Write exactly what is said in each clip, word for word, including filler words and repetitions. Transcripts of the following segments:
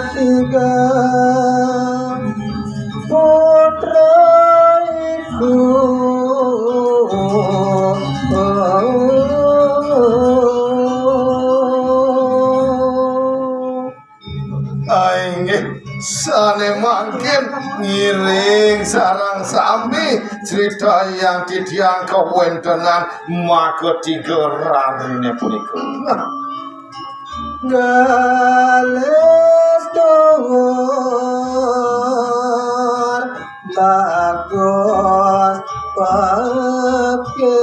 Ketiga putra iku. Inggih, sané mangkin ngiring sareng sami critayang titiang kawéntenan makatiga rariné punika. Galis dhuwur bagus paké.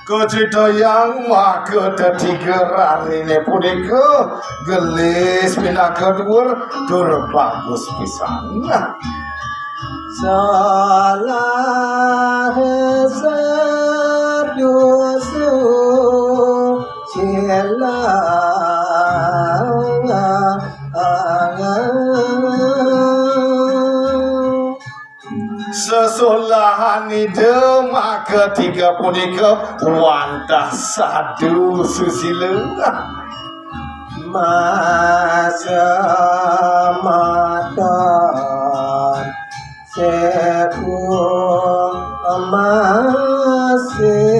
Kacritayang makatiga rariné punika gelis pinaka dhuwur tur bagus pisan. Salah sedusu silang. Sesolahan Ida makatiga punika wantah sadu susila. Masa matan seku masih.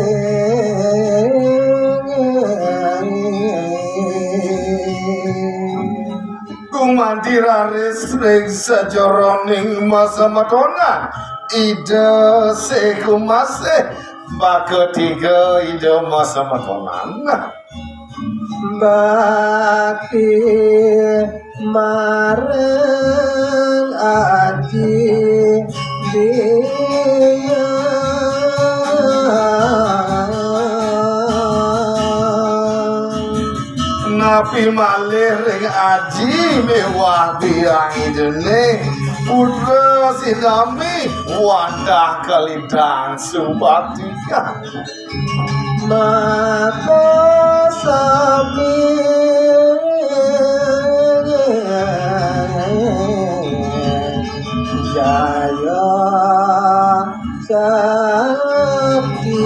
Gumanti raris ring sajeroning masemetonan Ida Sekumasih, makatiga Ida masemetonan. Bakti marang Aji Dia. Napi malih ring aji miwah biang Idané, putra sinami wantah kalintang subakti. Maka sami jaya sakti.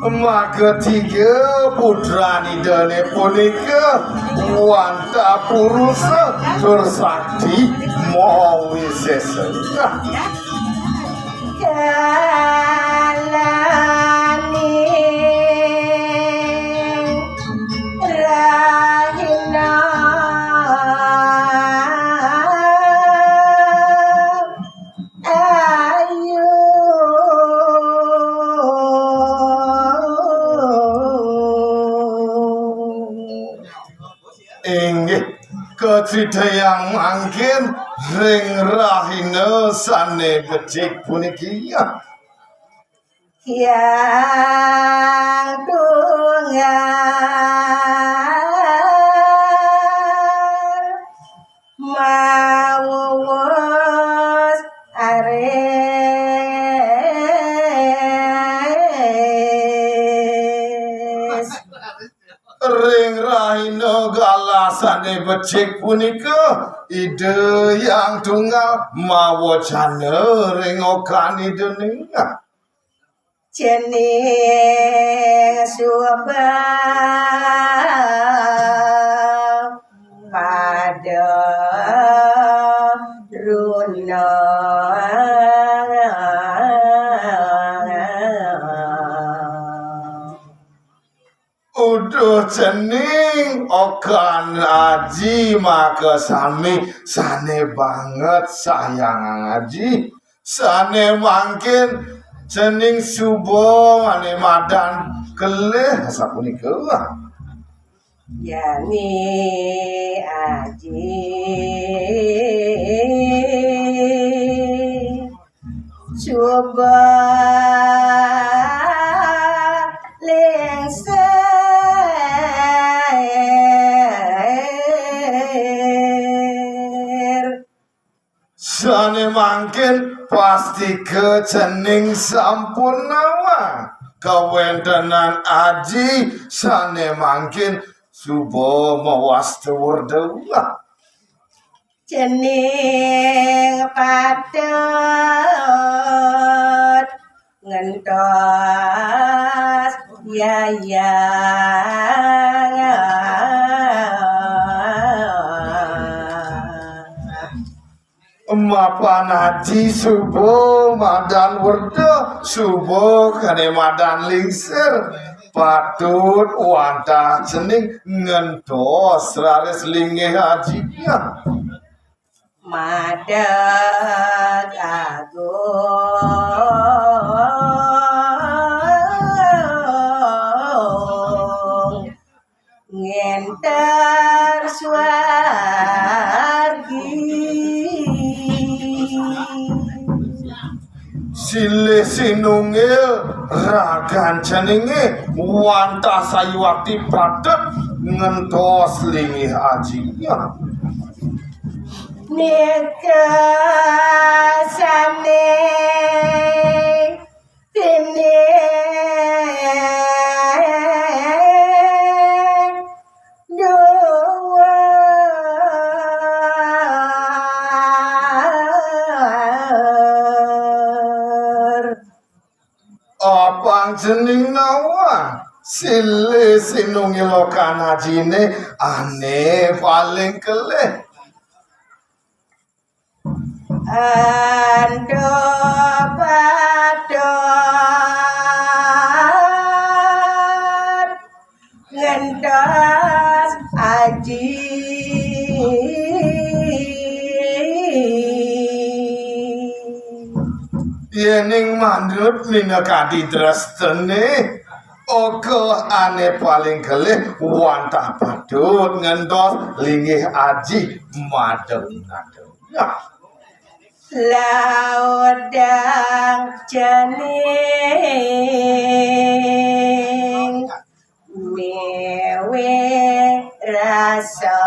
Makatiga putran Idané punika wantah purusa tur sakti mawisésa. Kalaning rahina ayu. Inggih, kacritayang mangkin ring rahina sané becik puniki. Hyang Tunggal mawus aris. Ring rahina galah sané becik punika, Ida Hyang Tunggal mawacana ring okan Idané. Cening suba pada runa. Uduh cening okan aji makasami sané banget sayangang aji. Sané mangkin cening suba mané madan kelih sapunika. Yani aji suba lengser. Sané mangkin pastika cening sampun nawang kawéntenan aji sané mangkin suba mawasta werda. Cening patut ngentos yayang. Mapan aji suba madan werda, suba kene madan lingsir. Patut wantah cening ngentos raris linggih ajinya. Madeg agung ngenter suargi. Silih sinunggil ragan ceninge wantah sayuwakti patut ngentos linggih ajinya. Nika sane pinih duur. Apang cening nawang, silih sinunggil lokan ajine ane paling kelih. Ento patut ngentos aji. Yening manut minakadi drestane, oka ane paling kelih wantah patut ngentos linggih aji madeng-madeng. Nah. Laudang cening miwih rasa.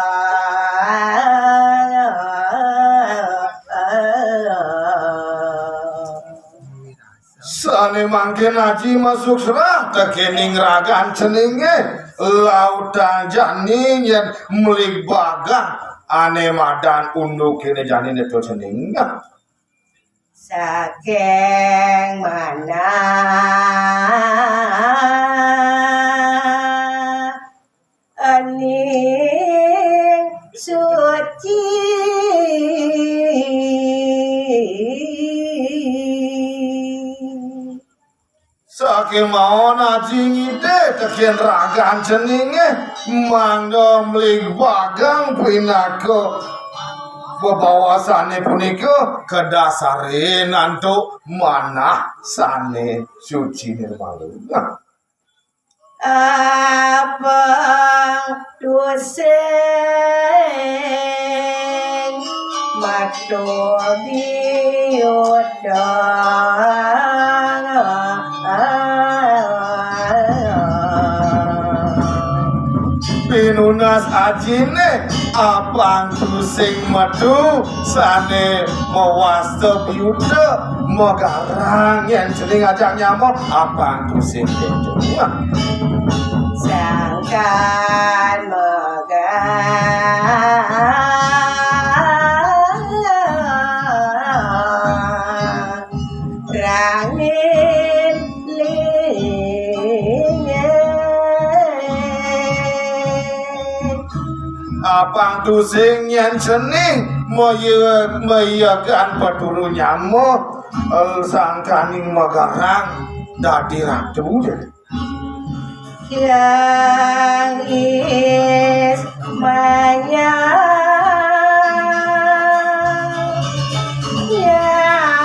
Sane mangkin aji masuksrah tekening ragan ceninge, lautang jani yen mligbagang ane madan unduk kene jani neto cening. Saking manah ening suci. Saking mawon aji ngidih teken ragan ceninge, mangda mligbagang pinaka bebawasane punika kadasarin antuk manah sane suci nirmala. Nah. Apang tusing metu biuda. Pinunas ajine apang tusing metu sane mawasta biuda, magarang yen cening ajak nyama apang tusing keto. Sangkan magarang rangin linge. Apang tusing yen cening maya-, mayagan peturu nyama, eh, sangkaning magarang dadi ratu. Yang is maya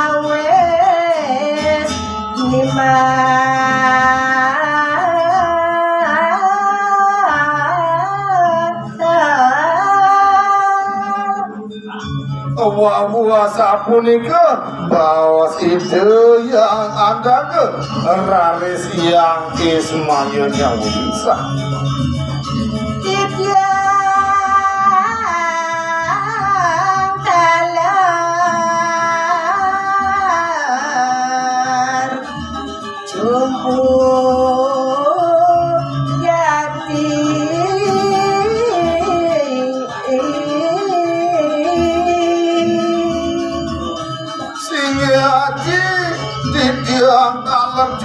nyawis nima. Wawuh asapunika baos Ida Hyang Andaga, raris Hyang Ismaya nyawisa. Titiang taler jumpu jati.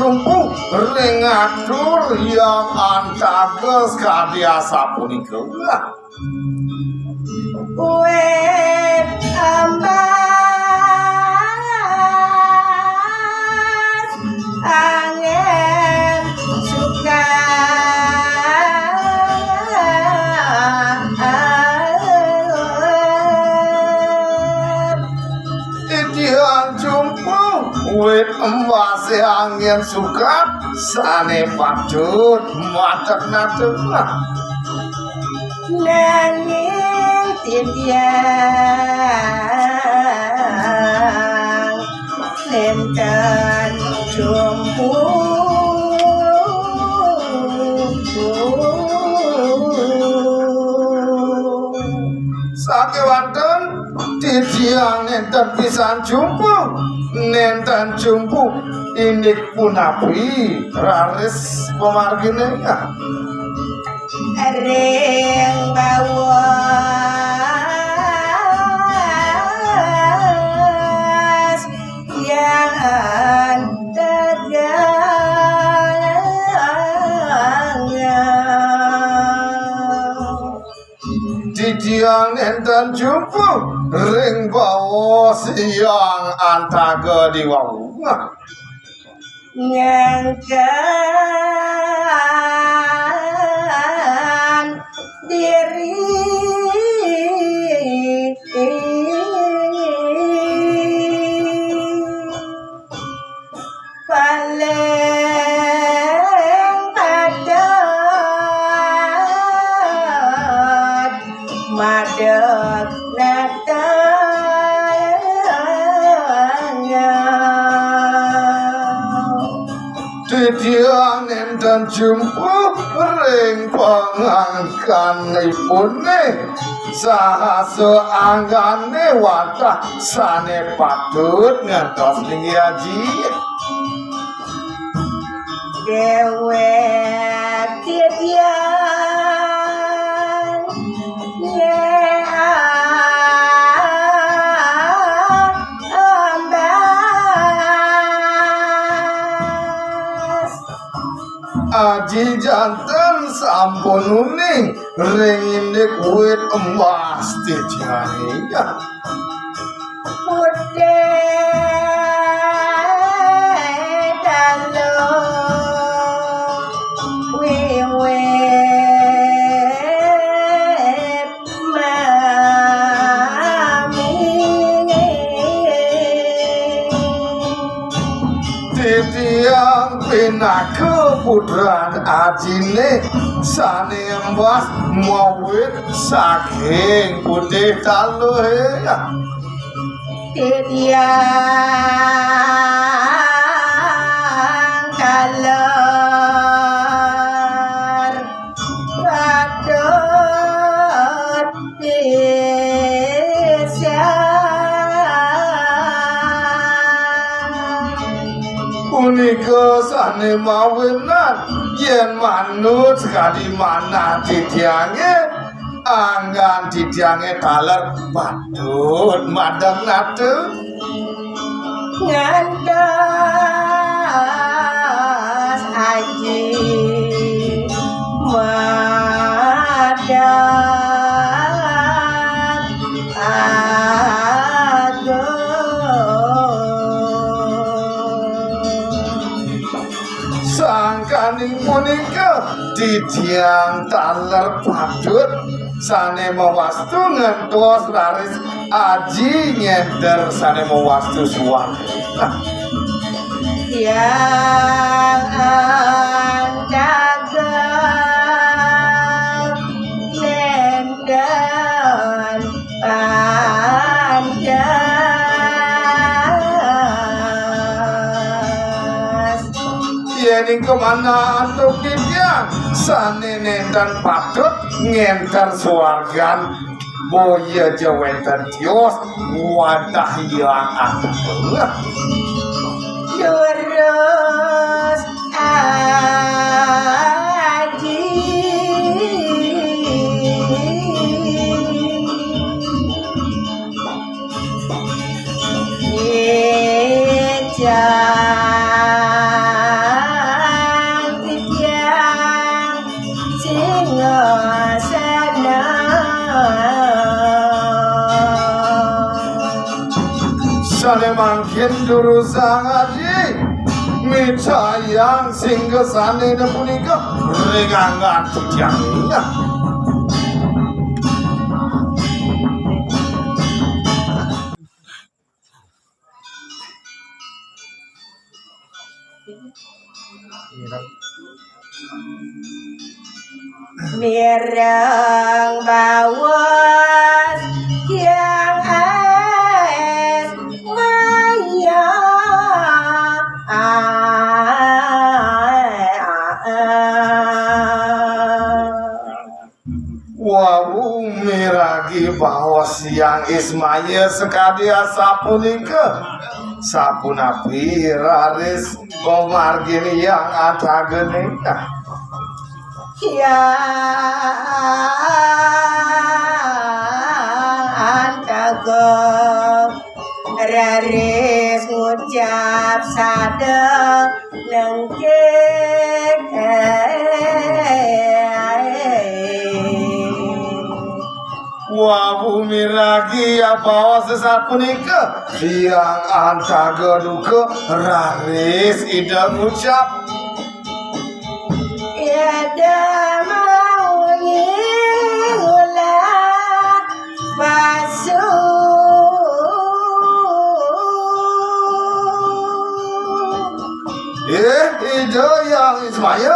Ring atur Hyang Antaga sakadi asapunika. Wit ambas angin suka. Titiang jumpu wit embase angin sukat sane patut madeg nadeg. Nanging titiang nenten jumpu. Sakewanten titiang nenten pisan jumpu, nenten jumpu indik punapi raris pamargine. Ring bawas yang tegang. Titiang nenten jumpu ring bawas Hyang Antaga diwawu. Nyangkan diri paling padat madeg nadeg. Titiang nenten jumpu ring pangangkanipune, saha saanggane wantah sane patut ngantos linggih aji. Dewek titiang nyeak ambas. Aji janten sampun uning ring indik wit embas titiange. Putih dalu wiwit mami. Titiang pinaka putran ajine sane embas mawit saking putih taluhe. Titiang taler patut titiang. Punika sane mawinan yen manut sakadi manah titiange, anggan titiange taler patut madeg nata. Ngantos aji madeg agung. Sangkaning punika titiang taler patut sane mawastu ngantos raris aji ngenter sane mawastu suwang. Yang antaga nenten pantes. Yen ingkang manah antuk titiang sane nenten patut ngenter suwargan, boya ja wenten tios wadah yang antuk. Durus aji. Ijang Sané mangkin durusang aji micayang singgasane punika ring anggan titiang. Mireng baos Hyang Ais Maya. Wau miragi baos Hyang Ismaya sakadi asapunika. Sapunapi raris pamargin Hyang Antagane? Hyang Antaga raris ngucap sada nengkek. Wau miragi abaos sapunika, Hyang Antaga duka raris Ida ngucap, Ida mawi ulah pasu. Eh, Ida Hyang Ismaya.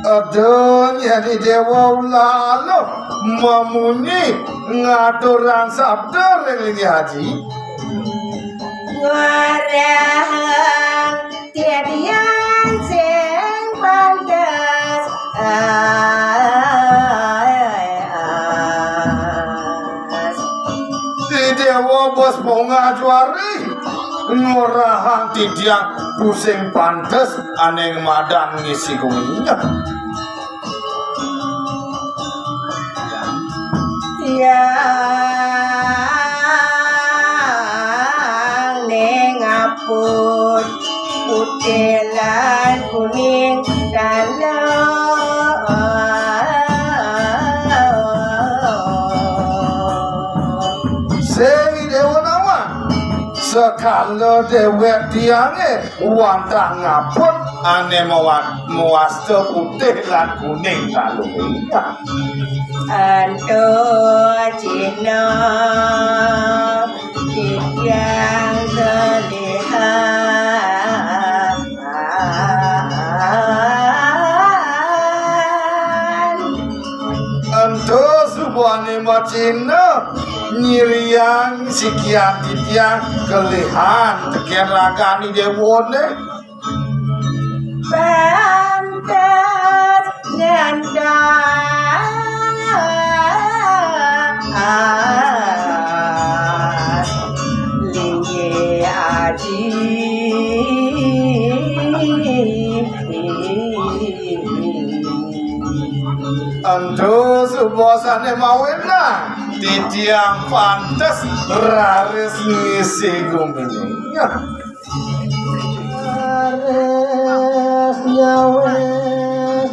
Aduh, nyeni Dewa ulala mamunyi ngaturang sabda ring linggih aji. Ngorahang titiang sing pantes. Di Dewa bos pongah juari ngorahang titiang tusing pantes ané madan ngisi gumi. Tiang ning aput putih lan kuning dalam. Sing Dewa nawang, sekala dewek tiangé wantah ngaput ané mawa-, mawasta putih lan kuning taluhé. Ento cihna titiang kelihan. Ento subané macihna nyiriang sikian titiang kelihan tekén ragané Dewané. Pantes nyandas linggih aji. Ento suba sané mawinan titiang pantes raris ngisi guminé. Leres nyawes,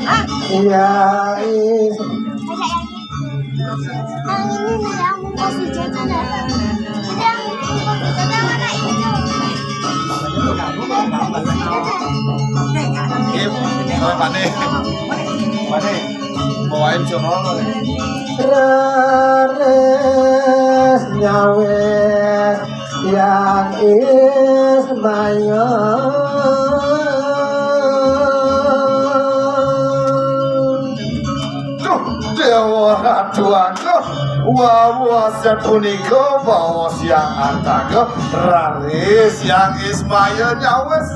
ya is. Yang ini nih, yang bungkus hijau tuh, dah. Udah, yang bungkus hijau tuh warna hijau. Oke, soalnya panik. Panik. Bawain curol. Leres nyawes. Hyang Ismaya. Duh, Dewa Ratu Agung, wawasa punika baos Hyang Antaga, raris Hyang Ismaya nyawes.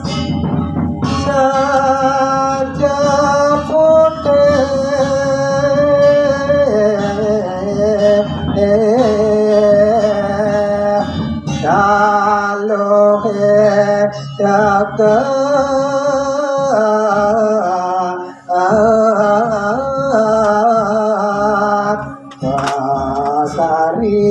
Saja putih. Taluh dagat pasari.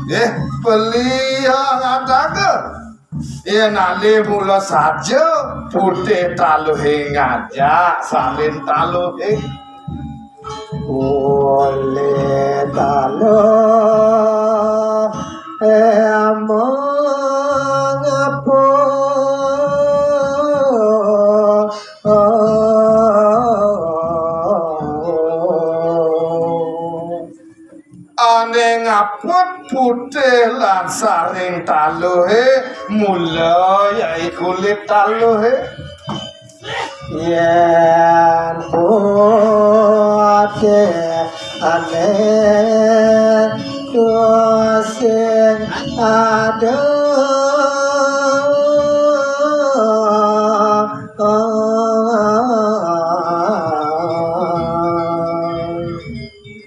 Eh, beli Hyang Antaga. Yén alih mula saja putih taluhé ngajak salin taluhé. Kulit taluh emang ngaput. Ané ngaput putih lan saring taluhé, mula yai kulit taluhé. Yén putih ané tusing ada.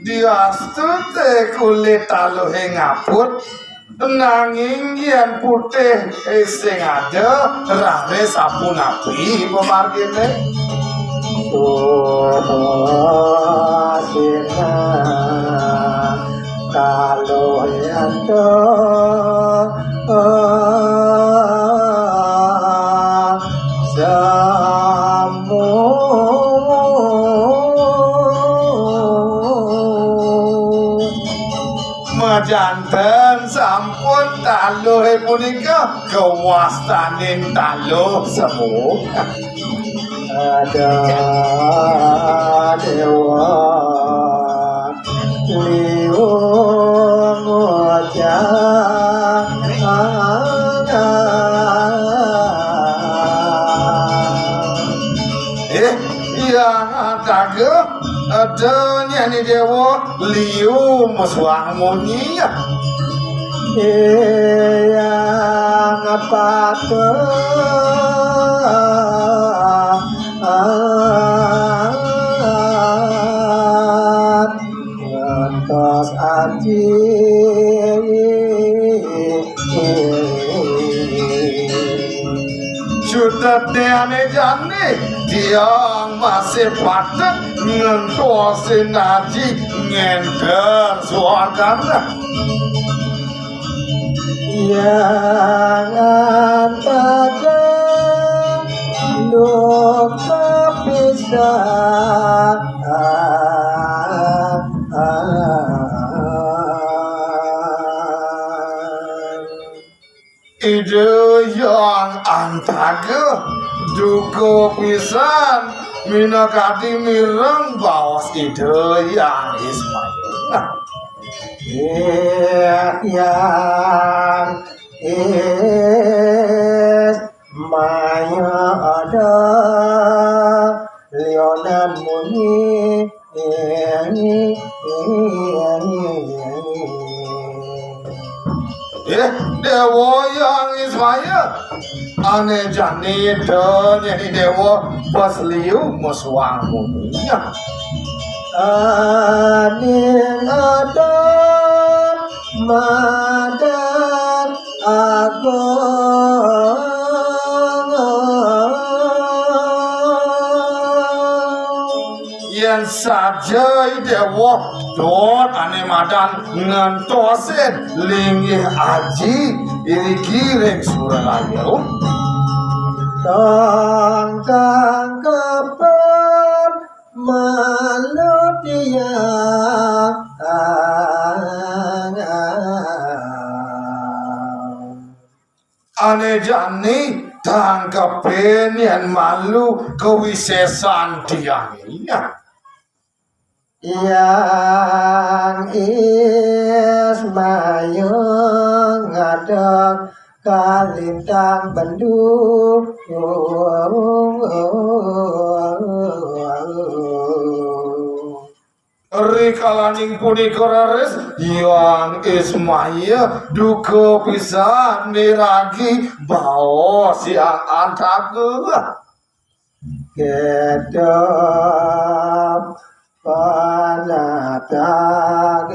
Diastute kulit taluhé ngaput, nanging yén putih sing ada, raris sapunapi pamarginé? Suba sinah taluh ento semu. Majanten sampun taluhé punika kawastanin taluh semu. Ada déwa liu ngujang. Eh, Hyang Antaga, ada nyai déwa liu musuang munyi. Hyang Patut ngantos aji. Sutetné ané jani, tiang masih patut ngentosin aji ngénter suargana. Hyang Antaga duka pisan. Ida Hyang Antaga duka pisan minakadi mireng baos Ida Hyang Ismaya. Hyang Ismaya ada lionan munyi. Eh, Déwa Hyang Ismaya, ané jani da nyai déwa bas liu musuang munyi. Aning adat madat agung. Yén saja I Déwa dot ané madan ngentosin linggih aji iriki ring Suralaya. Tangkang kepen malu tiang. Ané jani tangkepin yén malu kawisésan tiangé. Hyang Ismaya ngadeg kalintang bendu. Rikalaning punika raris Hyang Ismaya duka pisan miragi baos Hyang Antaga. Kedap panatag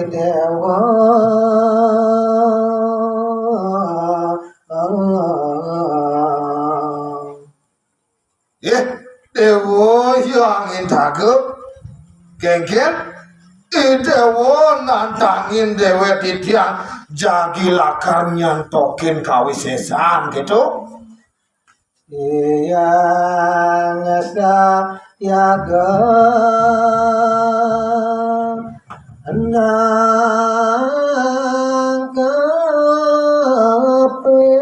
déwa. Eh, Déwa Hyang Antaga, kénkén, I Déwa nantangin déwék titiang jagi lakar nyentokin kawisésan, kéto? Hyang Sayaga. Kaping.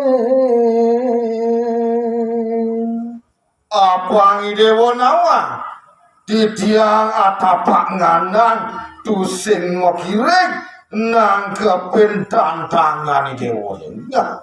Apang Idéwa nawang titiang atapak ngandang tusing makiring nangkepin tantangan Idéwa. Nah,